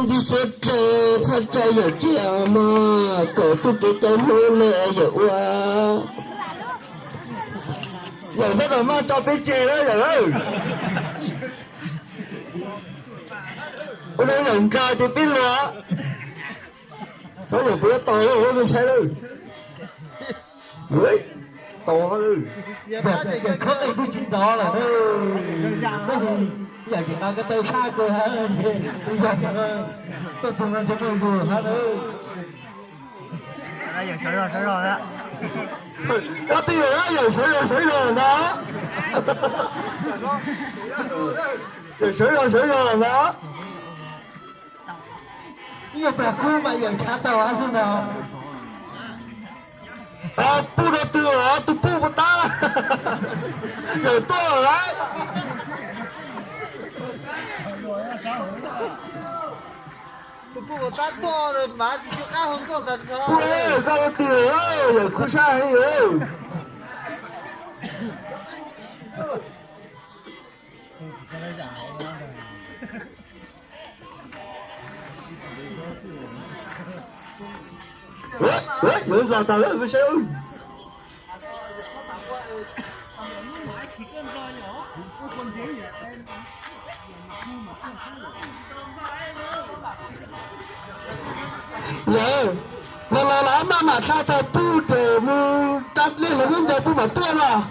Ntsis siab dlawg txhob tso yawm tseg mog, kom txuj kev cai Hmoob ne yawm ua. Yawm sawv daws maj tso peb tseg lawm yawm. Ua rau yawm nkag ces peb luag. Txhob yawm puas yuav tau lawm, ua ntshai lawm. Tau lawm. Yawm khob tej twb tsis ntov lawm, yawm tseem nqa ko taw sab kawg, yawm tuaj txog no tsis muaj ntu hab lawm. Koj twb yog yawm sawv zog sawv zog ntag. Yawm sawv zog sawv zog ntag. Ib nyuag plag kub mas yawm tshav tau hab xwb ntag. Pub rau twg os, tus pub puas tab? Yawm tuaj lawm lauj. Pub, koj rau twg, yawm khub sab heev. Yawm ntxas tas lawm, saib. Yawm, los los los maj mam dha tau pub ces mus rau lej hluas nkauj ncaus pub mam tuaj los.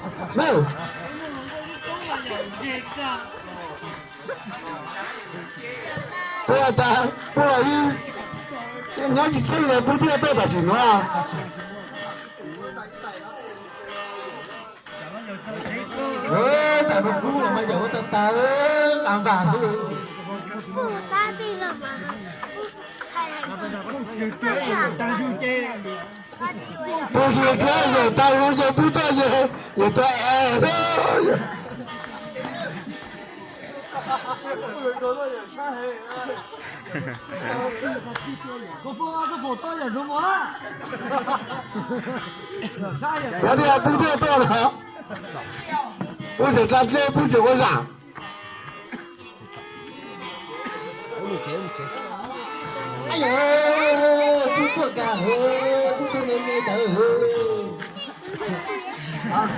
Pub tas, pub los ib, nyob tsis tsheej los pub thiaj tuaj tam sim nuav. Tam no kub los mas yawm ua tau tas, nqa npam xwb. Pub tsis tau yawm tas, yawm pub tuaj yawm, yawm tuaj es. Yog tias pub tuaj tuaj los, pub tseem dlha dleb, pub tseem ua zam.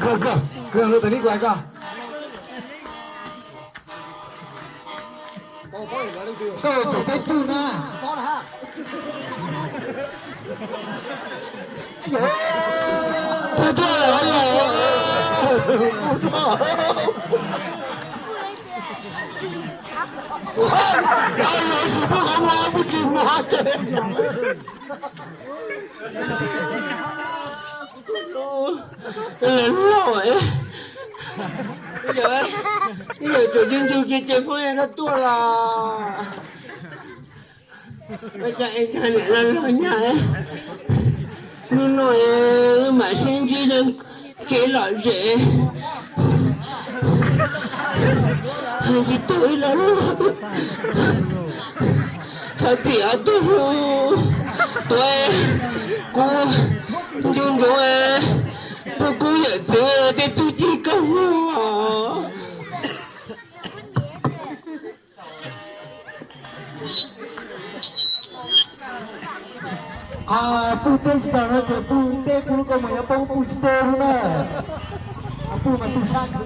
Kawg kawg kawg, lub tas nib kuas koj. Peb pub na. Pub tuaj lawm. Sim pub qhov muag, pub tsis muag ces. Lawv loj, yawm tseem ncu ncu kiag ces phooj ywg no tuaj los. Ua cas es niam loj loj nyab, hnub no wb mam sib ntsib kev lom zem. Hais tsis tau ib lo lus, thov tim ob tug hlub tuav kuv ncu ntsoov, pub kuv yawm txiv tej txuj ci kawg muag. Pub teb tsis tau no ces pub teb, pub lub koj mus yuav poob pub tsis teb lub na. Pub mas tu sab kawg.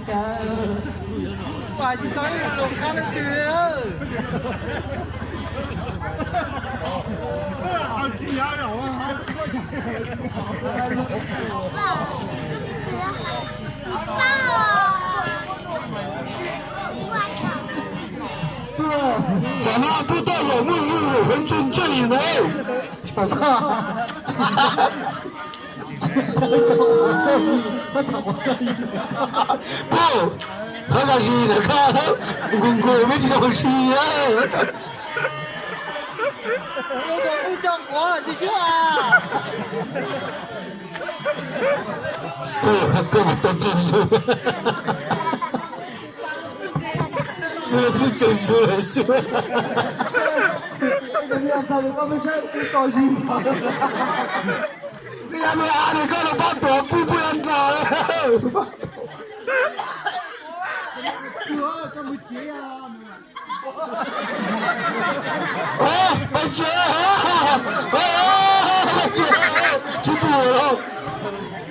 Tsam no pub tuaj yawm muaj zug yawm sawv ntsug ntseg ntag. Pub, qhov zog zis ntawm koj nkus nkus, peb tsis zoo si. Koj, koj mam tau tso su. Koj pheej tso su lawm su. Koj yog me a ne, koj los pab tuav pub pub yog nrog. Tsis pum los.